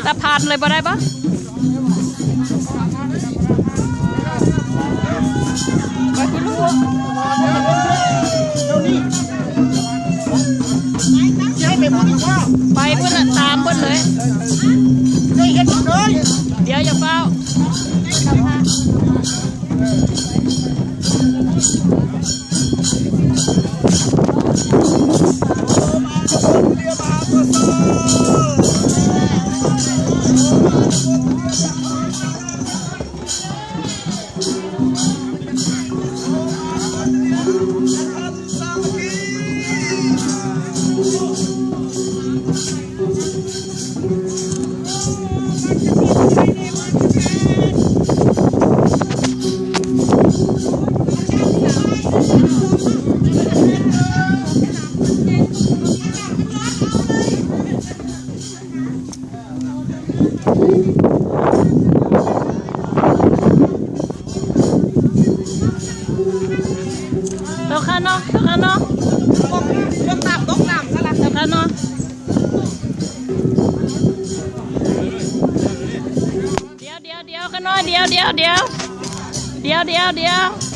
ຕາພານເລີຍບໍ່ໄດ້ບໍ່? ໄປພຸ້ນລູກ ໄປພຸ້ນນະ ຕາມເພິ່ນເລີຍ. ດຽວຢ່າຟ້າວ. ໂຕຄາໂນ ໂຕຄາໂນ ຕົກນ້ຳ ຕົກນ້ຳຊະລະ ໂຕຄາໂນ. ດຽວ ດຽວ ດຽວ ຂ້ານ້ອຍ ດຽວ ດຽວ ດຽວ ດຽວ ດຽວ ດຽວ.